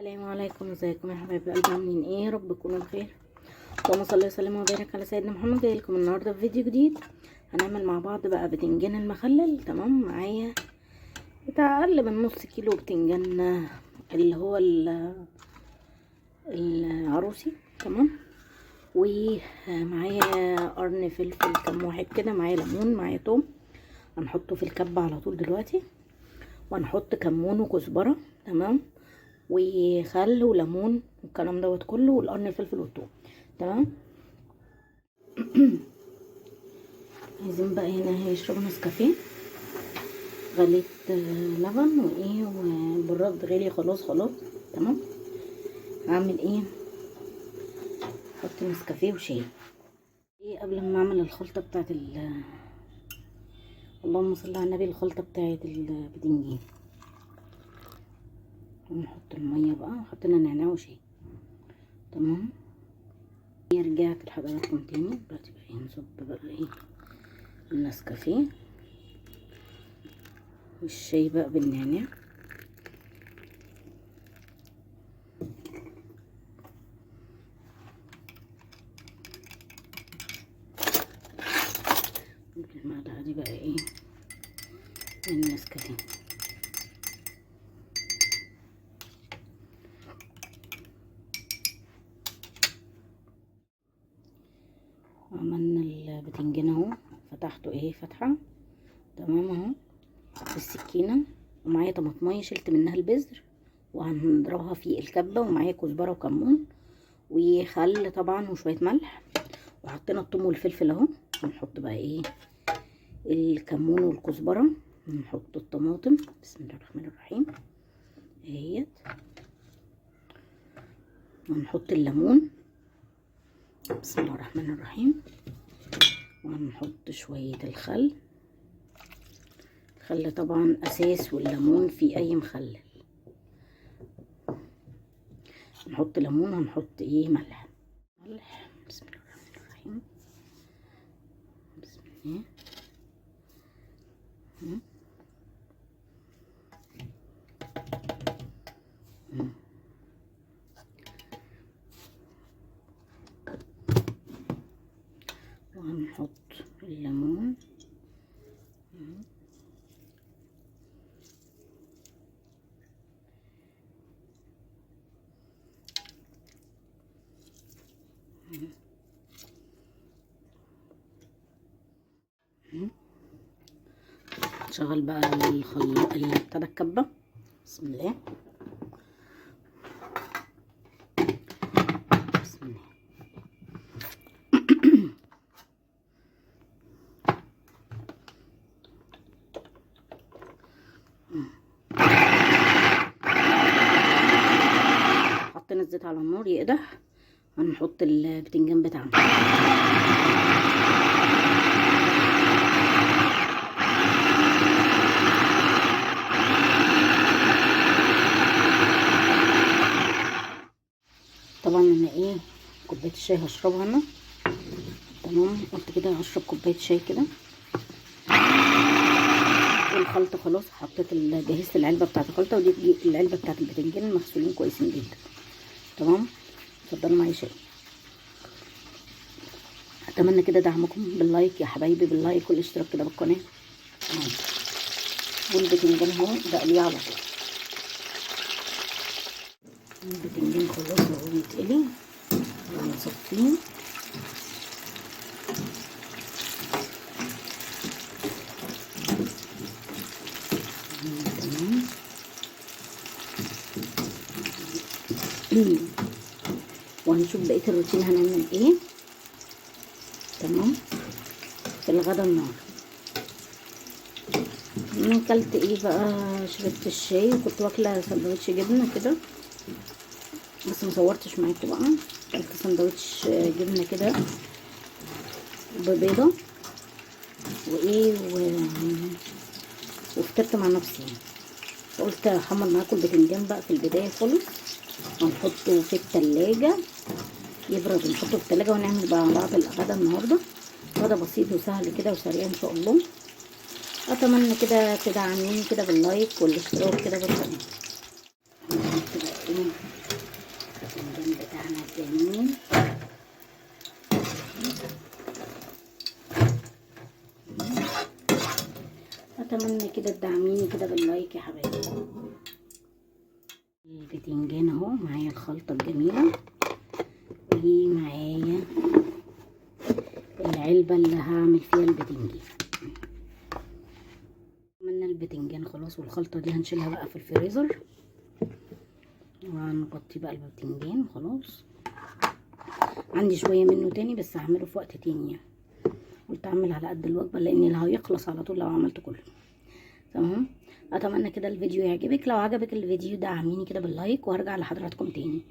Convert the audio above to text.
السلام عليكم، ازيكم يا حبايب قلبي؟ عاملين ايه؟ يا رب تكونوا بخير. اللهم صل وسلم وبارك على سيدنا محمد. جاي لكم النهارده في فيديو جديد. هنعمل مع بعض بقى بتنجان المخلل. تمام، معايا بتاع اقل من نص كيلو بتنجان اللي هو العروسي. تمام، ومعايا قرن فلفل كام واحد كده، معايا ليمون، معايا توم هنحطه في الكبه على طول دلوقتي، وهنحط كمون وكزبره، تمام، وخل وليمون والكلام دوت كله، والقرن الفلفل والثوم. تمام. عايزين بقى هنا هيشربوا نسكافيه. غليت لبن وايه والبراد غلي خلاص خلاص. تمام، هعمل ايه؟ احط نسكافيه وشاي. ايه قبل ما اعمل الخلطة بتاعت اللهم صل على النبي، الخلطة بتاعت البتنجان. ونحط المية بقى، حطينا نعناع وشاي. تمام، رجعت لحضراتكم تاني دلوقتي. بقى نصب بقى ايه النسكافيه والشاي بقى بالنعناع. المعلقة دي بقى ايه النسكافيه. عملنا البتنجان اهو، فتحته ايه فتحه. تمام اهو بالسكينة. ومعايا طماطميه شلت منها البذر وهنضربها في الكبه، ومعايا كزبره وكمون وخل طبعا وشوية ملح، وحطينا الثوم والفلفل اهو. هنحط بقى ايه الكمون والكزبره، نحط الطماطم. بسم الله الرحمن الرحيم اهيت. ونحط الليمون. بسم الله الرحمن الرحيم. وهنحط شوية الخل. الخل طبعا أساس، والليمون في أي مخلل. هنحط ليمون، وهنحط ايه ملح. ملح. بسم الله الرحمن الرحيم. بسم الله. وهنحط الليمون. نشغل بقى الخلاط اللي ابتدى الكبه. بسم الله. بسم الله. حطينا الزيت على النار يقدح. هنحط البتنجان بتاعنا. طبعا انا ايه كوباية الشاي هشربها انا. تمام، قلت كده هشرب كوباية شاي كده. والخلطه خلاص حطيت جهزت العلبة بتاعت الخلطة، ودي العلبة بتاعت البتنجان المغسولين كويسين جدا. تمام، اتفضلوا معايا شاي. اتمنى كده دعمكم بال like يا حبايبي، بال like والاشتراك كده بالقناة. تمام، والبتنجان اهو بقليه على طول. البتنجان خلاص اهو بيتقلي، ونصفيه. تمام. وهنشوف بقية الروتين هنعمل ايه. تمام، في الغدا النهارده اكلت ايه بقى؟ شربت الشاي، وكنت واكله سندوتش جبنه كده، بس مصورتش معاكم بقى. اكلت سندوتش جبنه كده ببيضه وايه وفطرت مع نفسي. قلت احمر معاكم البتنجان بقى في البداية خالص، ونحطه في التلاجة يبرد، نحطه في التلاجة ونعمل بقى مع بعض الغدا النهارده. غدا بسيط وسهل كده وسريع ان شاء الله. اتمنى كده تدعموني كده باللايك والاشتراك كده بالقناة. نحط بقى ايه اتمنى كده تدعميني كده بال like يا حبايبي. البتنجان اهو معايا الخلطة الجميلة، ومعايا العلبة اللي هعمل فيها البتنجان. عملنا البتنجان خلاص، والخلطه دي هنشيلها بقى في الفريزر، وهنغطي بقى البتنجان خلاص. عندي شوية منه تاني بس هعمله في وقت تاني يعني. قلت اعمل على قد الوجبة لان اللي هيخلص على طول لو عملته كله. تمام، اتمنى كده الفيديو يعجبك. لو عجبك الفيديو دعميني كده بال like، وهرجع لحضراتكم تاني.